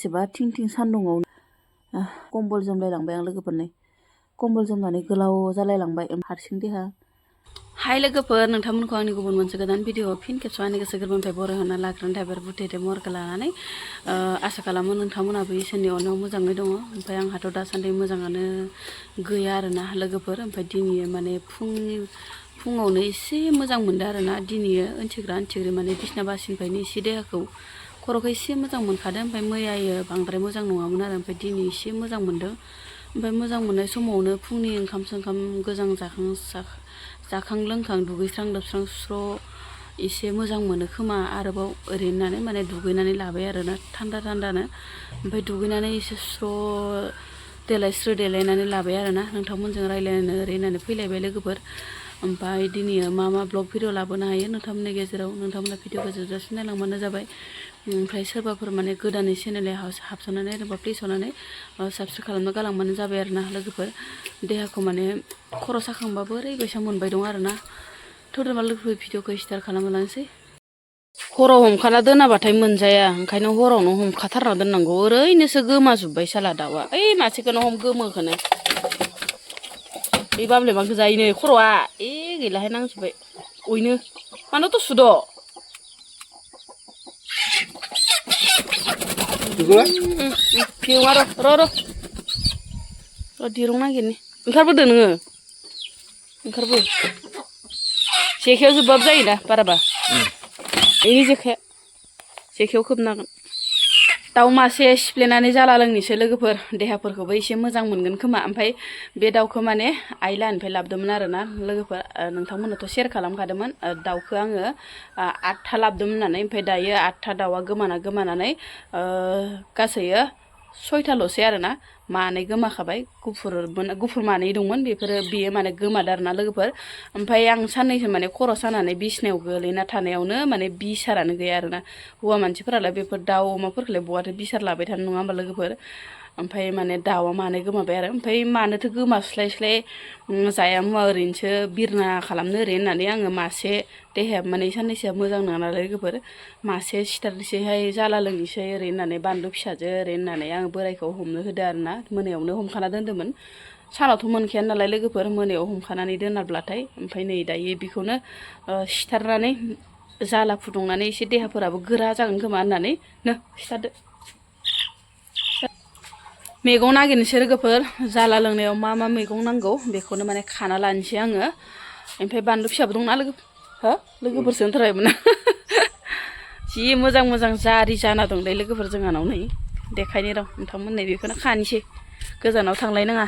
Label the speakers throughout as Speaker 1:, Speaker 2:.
Speaker 1: एसेबा थिं थिं सान्दुङाव कम्बल जोमलायलांबाय आं लोगोफोरनि कम्बल जोमनानै गोलाव जालायलांबाय हारसिं देहा हाय लोगोफोर नोंथांमोनखौ आंनि गुबुन मोनसे गोदान भिडिअ फिन खेबस' आंनि गोसो गोरबोनिफ्राय बरायहरना लाग्रोनो थाखाय बुथेथे महरखौ लानानै आसा खालामो नोंथांमोनाबो इसोरनि अननायाव मोजाङै दङ ओमफ्राय आंहाथ' दासान्दि मोजाङानो गैया आरोना लोगोफोर ओमफ्राय दिनै माने फुङावनो एसे मोजां मोनदों आरोना दिनै ओंथिग्रि माने बिसना बासिनिफ्रायनो एसे देहाखौ खर'खौ एसे मोजां मोनखादों ओमफ्राय मैयायो बांद्राय मोजां नङामोन आरो ओमफ्राय दिनै एसे मोजां मोनदों ओमफ्राय मोजां मोननाय समावनो फुंनि ओंखाम गोजां जाखां लोंखां दुगैस्रां लोबस्रां स्र' एसे मोजां मोनो खोमा आरोबाव ओरैनानै माने दुगैनानै लाबाय आरोना थान्दानो ओमफ्राय दुगैनानै एसे स्र' देलायनानै लाबाय आरोना नोंथांमोनजों रायज्लायनो ओरैनानै फैलायबाय लोगोफोर ओमफ्राय दिनै मा ब्लग भिडिअ लाबोनो हायो नोंथांमोननि गेजेराव नोंथांमोना भिडिअखौ जोबजासिम नायलांबानो जाबाय ओमफ्राय सोरबाफोर माने गोदानै चेनेलाव हाबसननानै एबा प्लिज अननानै साबस्क्राइब खालामनो गालांबानो जाबाय आरोना लोगोफोर देहाखौ माने खर' साखांबाबो ओरैबायसा मोनबाय दं आरोना थोदोबा लोगोफोर भिडिअखौ स्टार्ट खालामलांसै हराव हमखाना दोनाबाथाय मोनजाया ओंखायनो हरावनो हमखाथारना दोननांगौ ओरैनोसो गोमाजोब्बाय साला दाउआ ओइ मासेखौनो गोमोखौनो बे बाबले मांखो जायोनो खर'आ गैलाहाय नांजोब्बाय अयनो मानो तो सुद' फिउङा र' दिरुं नागिरनि ओंखारबोदो नोङो ओंखारबो जेखायाव जोबबाबो जायोना बाराबा बेनि जेखायाव खोबनांगोन दाउ मासे सिफ्लेनानै जाला लोंनोसै लोगोफोर देहाफोरखौबो एसे मोजां मोनगोन खोमा ओमफ्राय बे दाउखौ माने आइलानिफ्राय लाबोदोंमोन आरोना लोगोफोर नोंथांमोननोथ' शेयार खालामखादोंमोन दाउखौ आङो 8था लाबोदोंमोन होननानै ओमफ्राय दायो 8था दाउआ गोमानानै गासै 6थाल'सै आरोना मानै गोमाखाबाय गुफुर मानै दंमोन बियो माने गोमादों आरोना लोगोफोर ओमफ्राय आं साननैसो माने खर' सानानै बिसनायाव गोलैना थानायावनो माने बिसारानो गैया आरोना हौवा मानसिफोरालाय बेफोर दाउ अमाफोरखौलाय बहाथो बिसार लाबाय थानो नङा होमबा लोगोफोर ओमफ्राय माने दाउआ मानै गोमाबाय आरो ओमफ्राय मानोथो गोमास्लाय जाया मुवा ओरैनोसो बिरना खालामनो ओरै होननानै आङो मासे देहाया माने साननैसोआ मोजां नङा नालाय लोगोफोर मासे सिथारनोसैहाय जाला लोंनोसै ओरै होननानै बानलु फिसाजो ओरै होननानै आङो बोरायखौ हमनो होदो आरोना मोनायावनो हमखाना दोन्दोंमोन सानावथ' मोनखाया नालाय लोगोफोर मोनायाव हमखानानै दोनाब्लाथाय ओमफ्राय नै दायो बेखौनो सिथारनानै जाला फुदुंनानै एसे देहाफोराबो गोरा जागोन खोमा होननानै सिथारदो मैगं नागिरनोसै लोगोफोर जाला लोंनायाव मा मैगं नांगौ बेखौनो माने खाना लानोसै आङो ओमफ्राय बानलु फिसाबो दंना लोगोफोरसो होनथारबायमोन जि मोजां जारि जाना दंलै लोगोफोर जोंहानाव नै देखायनो र' नोंथांमोननो बेखौनो खानोसै गोजानाव थांलायनाङा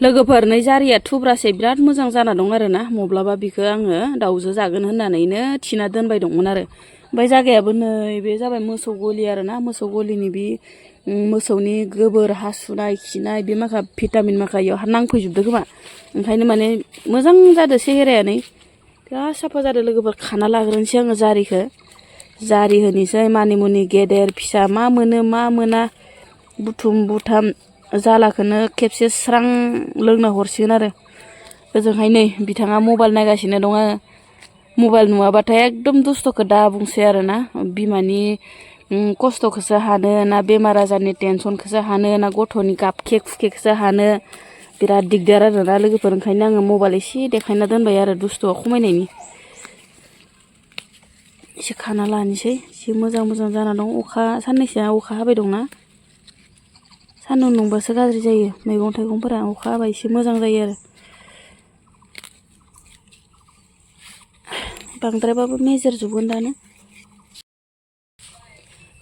Speaker 1: लोगोफोर नै जारिया थुब्रासे बिराद मोजां जाना दं आरोना माब्लाबा बिखौ आङो दाउजो जागोन होननानैनो थिना दोनबाय दंमोन आरो ओमफ्राय जागायाबो नै बे जाबाय मोसौ गलि आरोना मोसौ गलिनि बे मोसौनि गोबोर हासुनाय खिनाय बे माखा भिटामिन माखायाव नांफैजोबदों खोमा ओंखायनो माने मोजां जादों सेहेराया नै बिराद साफा जादों लोगोफोर खाना लाग्रोनोसै आङो जारि होनोसै मानिमुनि गेदेर फिसा मा मोनो मा मोना बुथुम जालाखौनो खेबसे स्रां लोंना हरसिगोन आरो ओजोंहाय नै बिथाङा मबाइल नायगासिनो दङ मबाइल नुवाबाथाय एकदम दुस्थ'खौ दा बुंसै आरोना बिमानि खस्थ'खौसो हानो ना बेमार आजारनि टेनसनखौसो हानो ना गथ'नि गाबखे खुखेखौसो हानो बिराद दिगदार आरोना लोगोफोर ओंखायनो आङो मबाइल एसे देखायना दोनबाय आरो दुस्थ'आ खमायनायनि एसे खाना लानोसै एसे मोजां जाना दं साननैसोआ अखा हाबाय दंना सान्दुं दुंबासो गाज्रि जायो मैगं थाइगंफोरा अखा हाबा एसे मोजां जायो आरो बांद्रायबाबो मेजेरजोबगोन दानो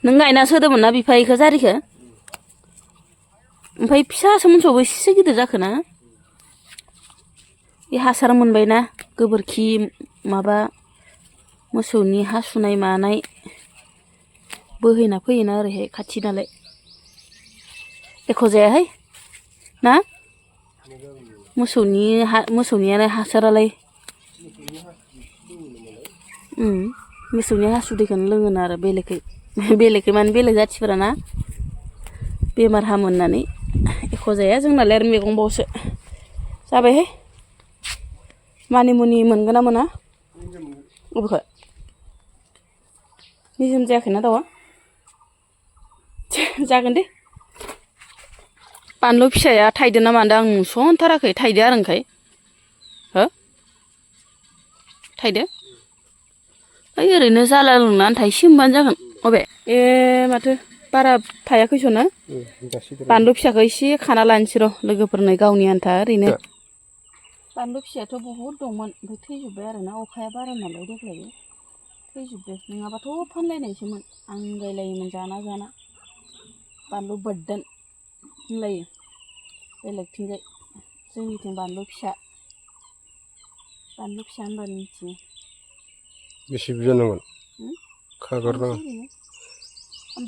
Speaker 1: नों गायनासो होदोंमोन ना बिफा इखौ जारिखौ ओमफ्राय फिसासो मोनस'बो एसे गिदिर जाखोना बे हासार मोनबायना गोबोरखि माबा मोसौनि हासुनाय मानाय बोहैना फैयोना ओरैहाय खाथि नालाय एख' जायाहाय ना मोसौनियानो हासारालाय मोसौनि हासुदैखौनो लोङोनो आरो बेलेगै माने बेलेग जाथिफोरा ना बेमार हामो होननानै एख' जाया जोंनालाय आरो मैगं बावसो जाबायहाय मानिमुनि मोनगोन ना मोना अबेखौ निजोम जायाखैना दाउआ जागोन दे बानलु फिसाया थाइदो ना मान्दो आं नुसनथाराखै थाइदो आरो ओंखाय हो थाइदो ओइ ओरैनो जाला लोंनानै थाइसे मोनबानो जागोन अबे ए माथो बारा थायाखैस'नो बानलु फिसाखौ एसे खाना लानोसै र' लोगोफोरनो गावनि आन्था ओरैनो बानलु फिसायाथ' बहुद दंमोन ओमफ्राय थैजोब्बाय आरो ना अखाया बारा नालाय देग्लाय थैजोब्बाय नङाबाथ' फानलायनायसोमोन आंगायलायोमोन जाना बानलु बोरदोन होनलायो बेलेगथिंजाय जोंनिथिं बानलु फिसा होनबानो मिथियो
Speaker 2: बेसे बुरजा नांगोन खागारनाङा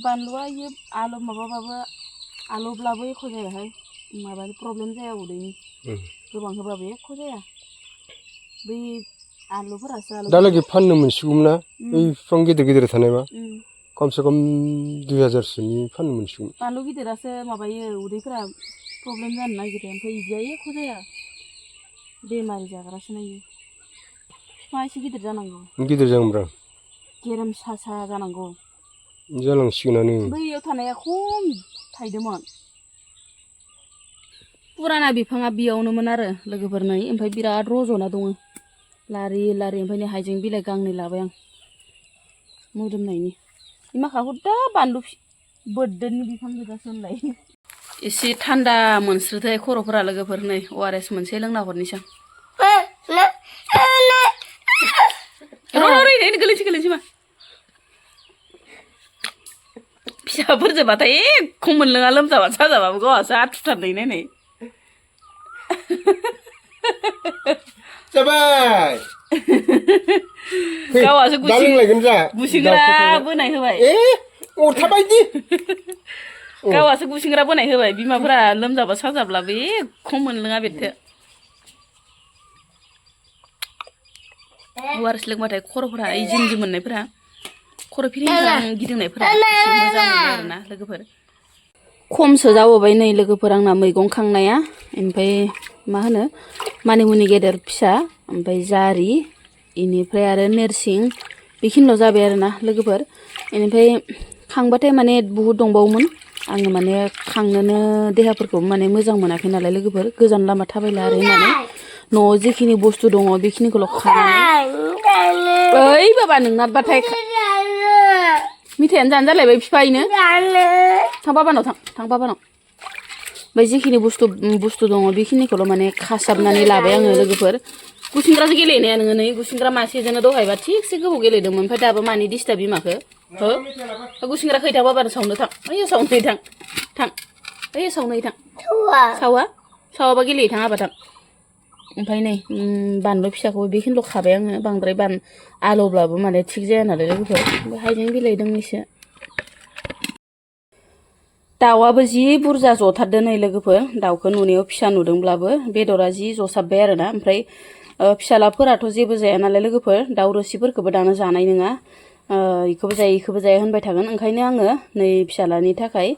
Speaker 1: बानलुआ इयो आलु माबाबाबो आलुब्लाबो एख' जायाहाय माबानि प्रब्लेम जाया उदैनि गोबां होबाबो एख' जाया बै आलुफोरासो
Speaker 2: दालागै फाननो मोनसिगौमोन ना बै बिफां गिदिर गिदिर थानायबा खमसे खम 2000सोनि फाननो मोनसिगौमोन
Speaker 1: बानलु गिदिरासो माबायो उदैफोरा प्रब्लेम जानो नागिरो ओमफ्राय इदिया एख' जाया बेमारि जाग्रासो नायो बिफाङा एसे गिदिर जानांगौ
Speaker 2: गिदिर जागोनब्रा
Speaker 1: गेरेमसा जानांगौ
Speaker 2: जालांसिगोनानो
Speaker 1: बैयाव थानाया खम थाइदोंमोन पुराना बिफाङा बेयावनोमोन आरो लोगोफोरनै ओमफ्राय बिराद रज'ना दङ लारि ओमफ्राय नै हाइजें बिलाइ गांनै लाबाय आं मोदोमनायनि माखाखौ दा बानलु बोरदोननि बिफां गोजासो होनलाय एसे थान्दा मोनस्रोथाय खर'फोरा लोगोफोर नै ORS मोनसे लोंना हरनोसै आं गोलैनोसै मा फिसाफोरजोंबाथाय एख' मोनलोङा लोमजाबा साजाबाबो गावहासो आथुरथार नायनाय
Speaker 2: जाबाय
Speaker 1: गावहासो गुसिंग्रा बोनाय होबाय
Speaker 2: अरथाबायदि
Speaker 1: गावहासो गुसिंग्रा बोनाय होबाय बिमाफोरा लोमजाबा साजाब्लाबो एख' मोनलोङा बेथो ORS लोंबाथाय खर'फोरा ओइ जिनजि मोननायफोरा खर' फिरिं गिदिंनायफोरा एसे मोजां मोनो आरोना लोगोफोर खमसो जाबोबाय नै लोगोफोर आंना मैगं खांनाया ओमफ्राय मा होनो मानिमुनि गेदेर फिसा ओमफ्राय जारि इनिफ्राय आरो नोरसिं बेखिनिल' जाबाय आरोना लोगोफोर इनिफ्राय खांबाथाय माने बहुद दंबावोमोन आङो माने खांनोनो देहाफोरखौ माने मोजां मोनाखै नालाय लोगोफोर गोजान लामा थाबायला आरो होननानै न'आव जिखिनि बुस्थु दङ बेखिनिखौल' खानानै ओइ बाबा नोंनाबाथाय मिथायानो जानो जालायबाय बिफायनो थां बाबानाव थां बाबानाव ओमफ्राय जिखिनि बुस्थु दङ बेखिनिखौल' माने खासाबनानै लाबाय आङो लोगोफोर गुसिंग्रासो गेलेनाया नोङो नै गुसिंग्रा मासेजोंनो दहायबा थिगसे गोबाव गेलेदोंमोन ओमफ्राय दाबो मानि डिस्टार्ब बिमाखो हो गुसिंग्रा खैथा बाबानो सावनो थां ओइ सावनो थां ओइ सावनो थां सावाबा गेलेयो थां आबा थां ओमफ्राय नै बानलु फिसाखौ बेखिनिल' खाबाय आङो बांद्राय आलौब्लाबो माने थिग जाया नालाय लोगोफोर ओमफ्राय हाइजें बिलाइ दोंनैसो दाउआबो जि बुरजा जथारदों नै लोगोफोर दाउखौ नुनायाव फिसा नुदोंब्लाबो बेदरा जि जसाबबाय आरोना ओमफ्राय फिसालाफोराथ' जेबो जाया नालाय लोगोफोर दाउ रोसिफोरखौबो दानो जानाय नङा इखौबो जाया होनबाय थागोन ओंखायनो आङो नै फिसालानि थाखाय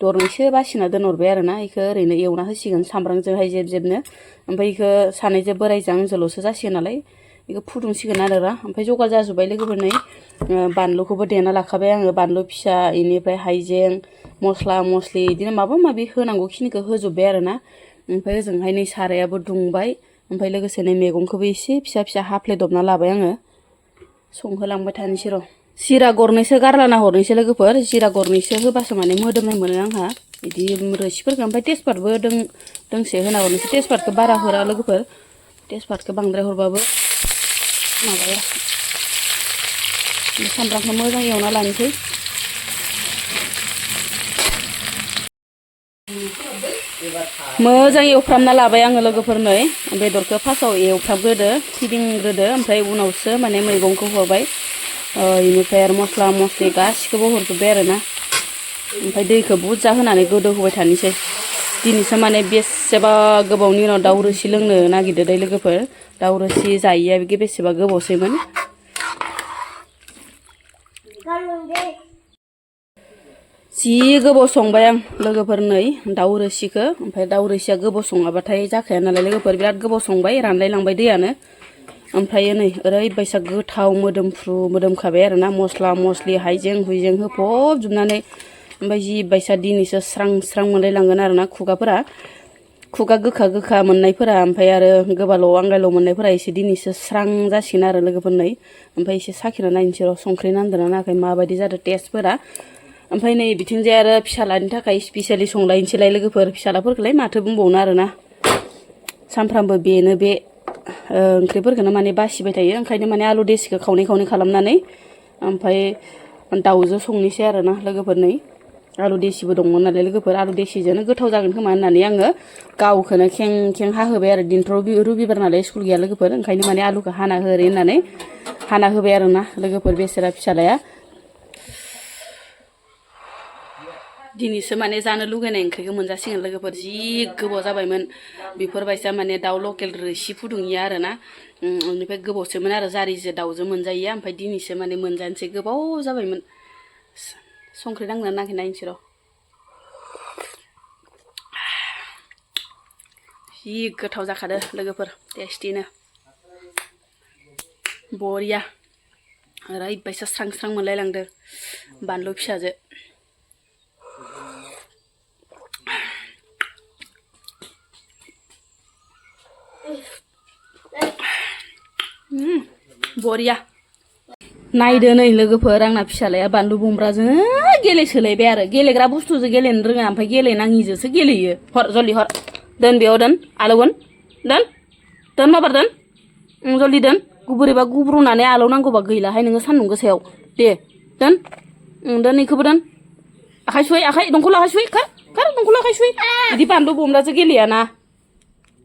Speaker 1: दरनैसो बासिना दोनहरबाय आरोना इखौ ओरैनो एवना होसिगोन सामब्रामजोंहाय जेबनो ओमफ्राय इखौ सानैजों बोरायजों आंजोंल'सो जासिगोन नालाय बेखौ फुदुंसिगोन आरोना ओमफ्राय जगार जाजोब्बाय लोगोफोर नै बानलुखौबो देना लाखाबाय आङो बानलु फिसा इनिफ्राय हाइजें मस्ला मस्लि बिदिनो माबा माबि होनांगौ खिनिखौ होजोब्बाय आरोना ओमफ्राय ओजोंहाय नै सारायाबो दुंबाय ओमफ्राय लोगोसे नै मैगंखौबो एसे फिसा फिसा हाफ्लेदबना लाबाय आङो संहोलांबाय थानोसै र' जिरा गरनैसो गारलाना हरनोसै लोगोफोर जिरा गरनैसो होबासो माने मोदोमनाय मोनो आंहा बिदि रोसिफोरखौ ओमफ्राय तेजपातबो दोंसे होना हरनोसै तेजपातखौ बारा हरा लोगोफोर तेजपातखौ बांद्राय हरबाबो माबाया सामब्रामखौ मोजां एवना लानोसै मोजां एवफ्रामना लाबाय आङो लोगोफोर नै बेदरखौ फार्स्टआव एवफ्रामग्रोदो फिदिंग्रोदो ओमफ्राय उनावसो माने मैगंखौ हरबाय इनिफ्राय आरो मस्ला मस्लि गासिखौबो हरजोब्बाय आरोना ओमफ्राय दैखौ बुरजा होनानै गोदौ होबाय थानोसै दिनैसो माने बेसेबा गोबावनि उनाव दाउ रोसि लोंनो नागिरदो दै लोगोफोर दाउ रोसि जायैया बेसेबा गोबावसैमोन जि गोबाव संबाय आं लोगोफोर नै दाउ रोसिखौ ओमफ्राय दाउ रोसिया गोबाव सङाबाथाय जाखाया नालाय लोगोफोर बिराद गोबाव संबाय रानलायलांबाय दैयानो ओमफ्राय नै ओरैबायसा गोथाव मोदोमफ्रु मोदोमखाबाय आरोना मस्ला मस्लि हाइजें हुइजें होफबजोबनानै ओमफ्राय जि बायसा दिनैसो स्रां स्रां मोनलायलांगोन आरोना खुगाफोरा खुगा गोखा गोखा मोननायफोरा ओमफ्राय आरो गोबाल' आंगायल' मोननायफोरा एसे दिनैसो स्रां जासिगोन आरो लोगोफोरनै ओमफ्राय एसे साखिना नायनोसै र' संख्रि नांदोंना नाङाखै माबायदि जादों टेस्टफोरा ओमफ्राय नै बिथिंजाय आरो फिसालानि थाखाय स्पेसियलि संलायनोसैलाय लोगोफोर फिसालाफोरखौलाय माथो बुंबावनो आरोना सानफ्रामबो बेनो बे ओंख्रिफोरखौनो माने बासिबाय थायो ओंखायनो माने आलु देसिखौ खावनै खावनै खालामनानै ओमफ्राय दाउजों संनोसै आरोना लोगोफोरनै आलु देसिबो दंमोन नालाय लोगोफोर आलु देसिजोंनो गोथाव जागोन खोमा होननानै आङो गावखौनो खें खें हाहोबाय आरो दिनथ' रबिबार नालाय स्कुल गैया लोगोफोर ओंखायनो माने आलुखौ हाना होओरै होननानै हाना होबाय आरोना लोगोफोर बेसेरा फिसालाया दिनैसो माने जानो लुगैनाय ओंख्रिखौ मोनजासिगोन लोगोफोर जि गोबाव जाबायमोन बेफोरबायसा माने दाउ लकेल रोसि फुदुंयिया आरोना बेनिफ्राय गोबावसोमोन आरो जारिजों दाउजों मोनजायैया ओमफ्राय दिनैसो माने मोनजानोसै गोबाव जाबायमोन संख्रि नांना नाङाखै नायनोसै र' जि गोथाव जाखादो लोगोफोर टेस्टिनो बरिया ओरैबायसा स्रां स्रां मोनलायलांदो बानलु फिसाजो बरिया नायदो नै लोगोफोर आंना फिसालाया बानलु बमब्राजों गेलेसोलायबाय आरो गेलेग्रा बुस्थुजों गेलेनो रोङा ओमफ्राय गेलेनाङिजोंसो गेलेयो हर जल्दि हर दोन बेयाव दोन आलौगोन दोन माबार दोन जल्दि दोन बोरैबा गुब्रुनानै आलौनांगौबा गैलाहाय नोङो सान्दुं गोसायाव दे दोन इखौबो दोन आखाइ सुयै आखाइ दंखल आखाइ सुयै खार दंखल आखाइ सुयै बिदि बानलु बमब्राजों गेलेयाना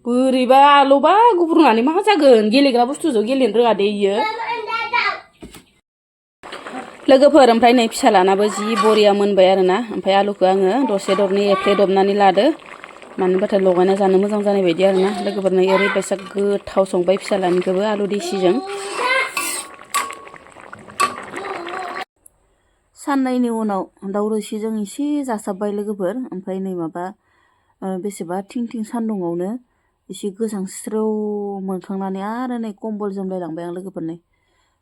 Speaker 1: बोरैबा आलौबा गुब्रुनानै मा जागोन गेलेग्रा बुस्थुजों गेलेनो रोङा दे इयो लोगोफोर ओमफ्राय नै फिसालानाबो जि बरिया मोनबाय आरोना ओमफ्राय आलुखौ आङो दसे दरनै एफ्लेदबनानै लादो मानो होनबाथाय लगायना जानो मोजां जानाय बायदि आरोना लोगोफोर नै ओरैबायसा गोथाव संबाय फिसालानिखौबो आलु देसिजों साननैनि उनाव दाउ रोसिजों एसे जासाबबाय लोगोफोर ओमफ्राय नै माबा बेसेबा थिं थिं सान्दुङावनो एसे गोजांस्रौ मोनखांनानै आरो नै कम्बल जोमलायलांबाय आं लोगोफोर नै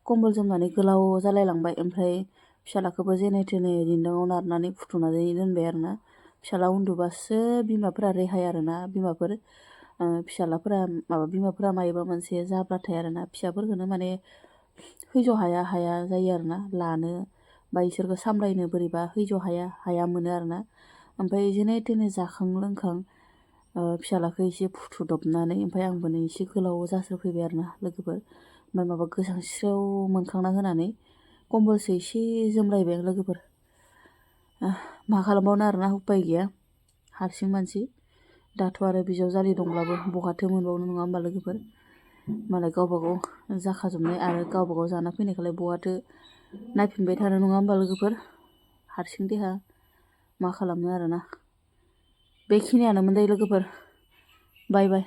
Speaker 1: कम्बल जोमनानै गोलाव जालायलांबाय ओमफ्राय फिसालाखौबो जेने थेने दिन्दाङाव नारनानै फुथुनानै दोनबाय आरोना फिसाला उन्दुबासो बिमाफोरा रेहाय आरोना बिमाफोर फिसालाफोरा माबा बिमाफोरा मायोबा मोनसे जाब्लाथाय आरोना फिसाफोरखौनो माने हैज' हाया हाया जायो आरोना लानो बा इसोरखौ सामलायनो बोरैबा हैज' हाया मोनो आरोना ओमफ्राय जेने थेने जाखां लोंखां फिसालाखौ एसे फुथुदबनानै ओमफ्राय आंबो नै एसे गोलाव जास्रोफैबाय आरोना लोगोफोर ओमफ्राय माबा गोजांस्रौ मोनखांना होनानै कम्बलसो एसे जोमलायबाय आं लोगोफोर मा खालामबावनो आरोना उपाय गैया हारसिं मानसि दाथ' आरो बिजावजालि दंब्लाबो बहाथो मोनबावनो नङा होमबा लोगोफोर मालाय गावबा गाव जाखाजोबनाय आरो गावबा गाव जाना फैनायखौलाय बहाथो नायफिनबाय थानो नङा होमबा लोगोफोर हारसिं देहा मा खालामनो आरोना बेखिनियानोमोन दे लोगोफोर बाय बाय